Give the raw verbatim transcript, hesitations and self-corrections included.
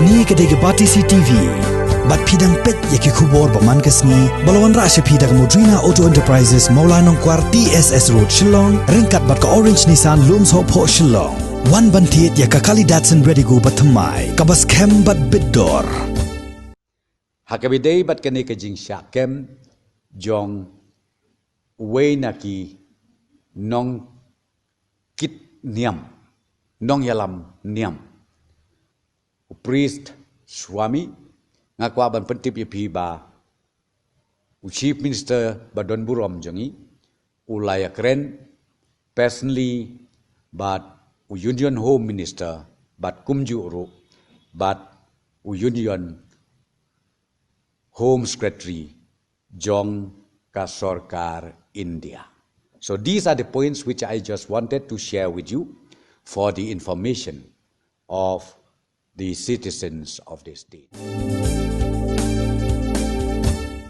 Kane ka dei ka Batesi T V. Bad phi dang peit ïa ki khubor ba man ka sngi ba la wanrah sha phi da ka Modrina Auto Enterprises, Mawlai Nongkwar, T S S Road, Shillong, ryngkat bad ka Orange Nissan, Lumshohphoh, Shillong. Wan ban thied ïa ka kali Datsun Redigo ba thymmai, kaba skhem bad bit dor. Ha kaba ïadei bad kane ka jingshah kem jong uwei na ki nongkit niam, nongïalam niam, u Priest Swami, nga kwah ban pyntip ïa phi ba u Chief Minister ba don burom jong ngi u la ïakren personally bad u Union Home Minister bad kumjuh ruh bad u Union Home Secretary jong ka sorkar India. So these are the points which I just wanted to share with you for the information of the citizens of the state.